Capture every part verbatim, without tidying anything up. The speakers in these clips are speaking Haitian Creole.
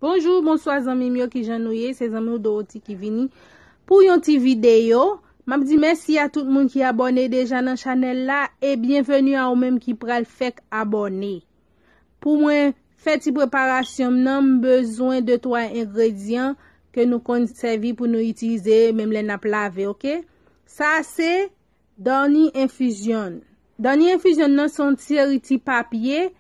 Bonjou, bonswa zanmi m yo, kijan nou ye? Se zanmi w Dorothy ki vini pou yon ti videyo. M ap di mèsi a tout moun ki abòne deja nan chanèl la e byenveni a ou menm ki pral fèk abòne. Pou mwen fè ti preparasyon m nan, m bezwen de twa engredyan ke nou konn sèvi pou nou itilize menm lè n ap lave, oke? Sa se Downy Infusion. Downy Infusion nan se yon seri ti papye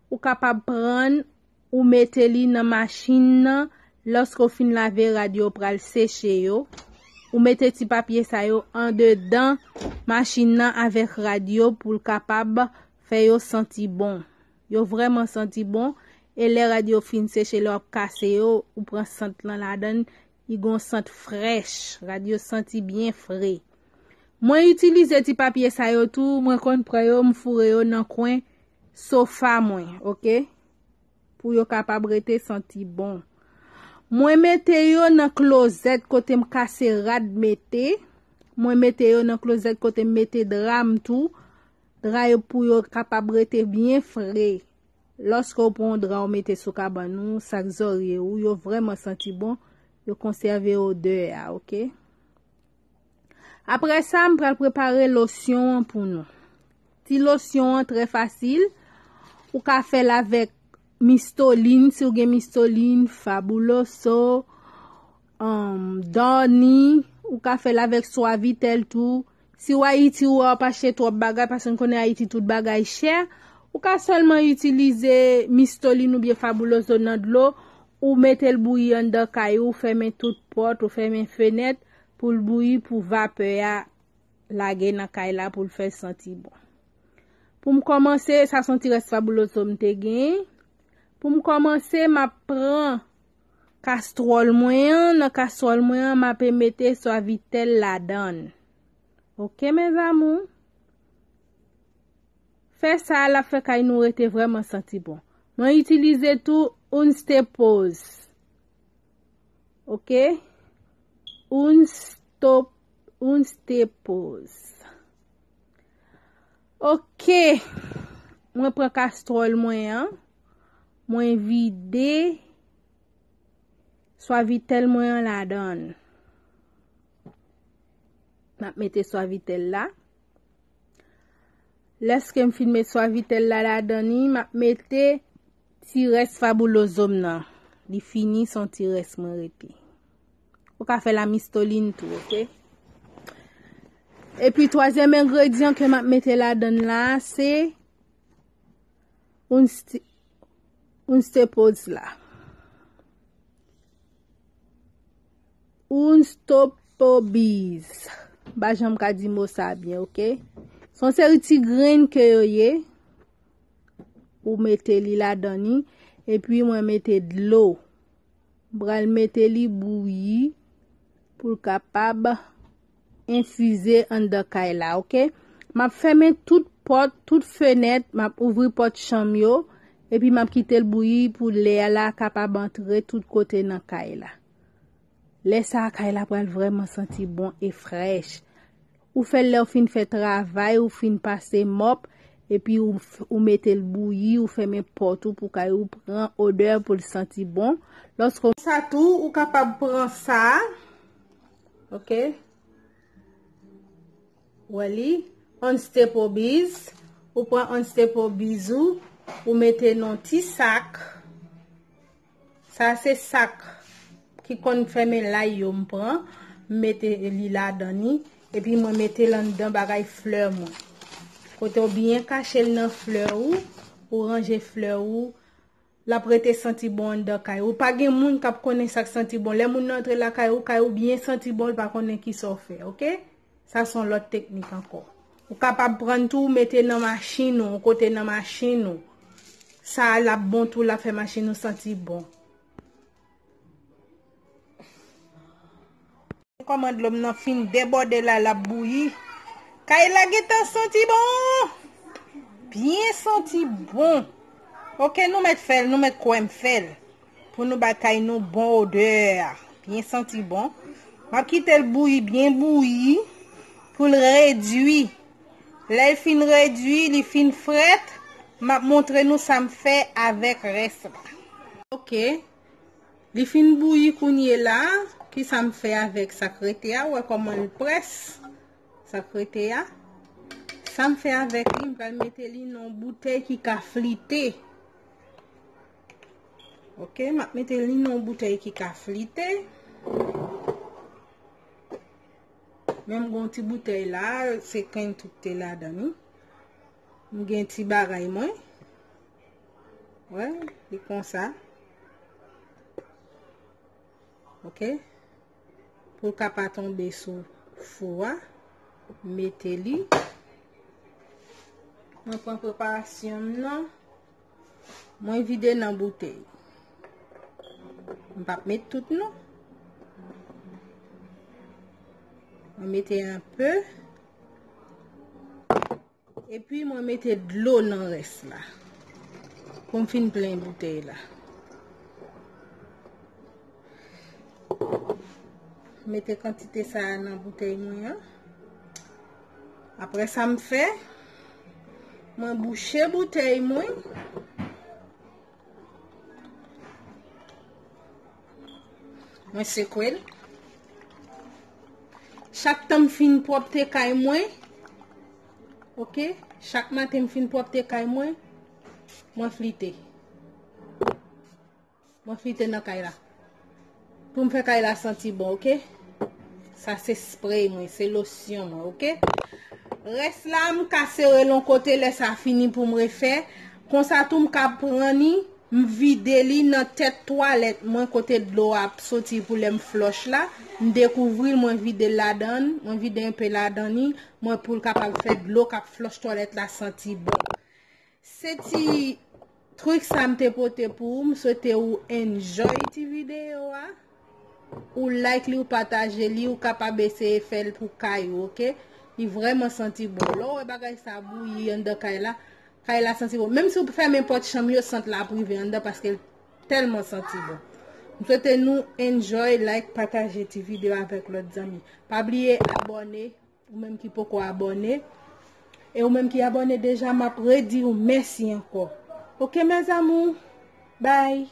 ou kapab pran, ou mete li nan machin nan, lòske w fin lave rad yo pral seche yo. Ou mete ti papye sa yo andedan machin nan avèk rad yo pou l kapab fè yo santi bon. Yo vrèman santi bon. E lè rad yo fin seche, lè w ap kase yo, ou pran sant lan ladan l, li gon sant frèch. Rad yo santi byen fre. Mwen itilize ti papye sa yo tou, mwen konn pran yo, m foure yo nan kwen sofa mwen, oke? Pou yo kapab rete santi bon. Mwen mete yo nan klozèt kote m kase rad mete. Mwen mete yo nan klozèt kote m mete dra m tou. Dra yo pou yo kapab rete byen fre. Lòske w pran yon dra w mete sou kabann ou, sak zòrye ou, yo vrèman santi bon, yo konsève odè a, oke? Apre sa, m pral prepare losyon an pou nou. Ti losyon an trè fasil. Ou ka fè l avèk mistolin, si w gen mistolin, fabuloso, um, Downy, ou ka fè l avèk Suavitel tou. Si w Ayiti, ou wè w ap achte twòp bagay, paske n konnen Ayiti tout bagay chè, ou ka sèlman itilize mistolin oubyen fabuloso nan dlo, ou mete l bouyi anndan kay ou, ou fèmen tout pòt, ou fèmen fenèt pou l bouyi, pou vapè a lage nan kay la pou l fè l santi bon. Pou m kòmanse, sa se yon ti rès fabuloso m te genyen. Pou m kòmanse, m ap pran kastwòl mwen an. Nan kastwòl mwen an, m ape mete Suavitel ladan l. Oke, mes amours? Fè sa, l ap fè kay nou rete vrèman santi bon. Mwen itilize tou Unstepoz. Oke? Unstop, Unstepoz. Oke. Mwen pran kastwòl mwen an. Mwen vide Suavitel mwen an ladan l. M ap mete Suavitel la. Lèske m fin met Suavitel la ladan li, m ap mete ti rès fabuloso m nan. Li fini, se yon ti rès mwen rete. Ou ka fè l a mistolin tou, oke? Epi twazyèm engredyan ke m ap mete ladan l la, se Unste-, Unstepoz la. Unstopobiz. M pa janm ka di mo sa byen, oke? Se yon seri ti grenn ke yo ye. Ou mete li ladan li. Epi mwen mete dlo. M pral mete li bouyi pou l kapab enfize anndan kay la, oke? M ap fèmen tout pòt, tout fenèt, m ap ouvri pòt chanm yo, epi m ap kite l bouyi pou lè la kapab antre tout kote nan kay la. Lè sa a, kay la pral vrèman santi bon e frèch. Ou fè l lè w fin fè travay, ou fin pase mòp, epi ou, f- ou mete l bouyi, ou fèmen pòt ou pou kay ou pran odè pou l santi bon. Lòske w sa tou, ou kapab pran sa, oke? Wè li, Unstepobiz. Ou pran Unstepobiz ou, ou mete nan ti sak. Sa se sak ki konn fèmen lay yo m pran, m mete li ladan li, epi mwen mete l anndan bagay flè mwen. Kote w byen kache l nan flè ou, ou ranje flè ou, l ap rete santi bon anndan kay ou. Pa gen moun k ap konnen sa k santi bon. Lè moun nan antre lakay ou, kay ou byen santi bon, l pa konnen kisa w fè, oke? Sa se yon lòt teknik ankò. Ou kapab pran tou, ou mete nan machin ou, yon kote nan machin ou. Sa a, l ap bon tou, l ap fè machin ou santi bon. Kòman dlo m nan fin debòde la, l ap bouyi. Kay la gentan santi bon. Byen santi bon. Oke, nou mèt fè l, nou mèt kwè m fè l. Pou nou bay kay nou bon odè a. Byen santi bon. M ap kite l bouyi, byen bouyi. Pou l redui. Lè l fin redui, li fin frèt, m ap montre nou sa m fè avèk rès la. Oke. Li fin bouyi kounye la, ki sa m fè avèk sa k rete a, ou wè kòman l près, sa k rete a. Sa m fè avèk li, m pral mete li nan yon boutèy ki ka flite. Ok, m ap mete li nan yon boutèy ki ka flite. Men m gen yon ti boutèy la, se kenn tout te ladan li. M gen ti bagay mwen. Wè, li konsa. Ok. Pou l ka pa tonbe sou fou a, mete li. Mwen pran preparasyon m nan. Mwen vide nan boutèy. M p ap met tout non. Mwen mete enpe. Epi mwen mete dlo nan rès la. Pou m fin plen boutèy la. Mete kantite sa a nan boutèy mwen an. Apre sa m fè, mwen bouche boutèy mwen. Mwen sekwe l. Chak tan m fin pwòpte kay mwen, ok, chak maten m fin pwòpte kay mwen, mwen flite. Mwen flite nan kay la. Pou m fè kay la santi bon, ok? Sa se spray mwen, se losyon mwen, ok? Rès la, m ka sere l yon kote, lè sa fini pou m refè. Konsa tou, m ka pran li, m vide li nan tèt twalèt mwen, kote dlo a ap soti pou lè m flòch la. M dekouvri l, mwen vide l ladan l, mwen vide enpe ladan li, mwen pou l kapab fè dlo k ap flòch twalèt la santi bon. Se ti trik sa m te pote pou ou. M swete ou enjoy ti videyo a. Ou like li, ou pataje li, ou kapab eseye fè l pou kay ou, ok? Li vrèman santi bon. Lè w wè bagay sa bouyi anndan kay la, kay la santi bon. Menm si w fèmen pòt chanm yo, sant la ap rive anndan paske l tèlman santi bon. M swete nou enjoy, like, pataje ti videyo avèk lòt zanmi. Pa bliye abòne. Ou menm ki poko abòne, e ou menm ki abòne deja, m ap redi w mèsi ankò. Ok, mes amours, bye.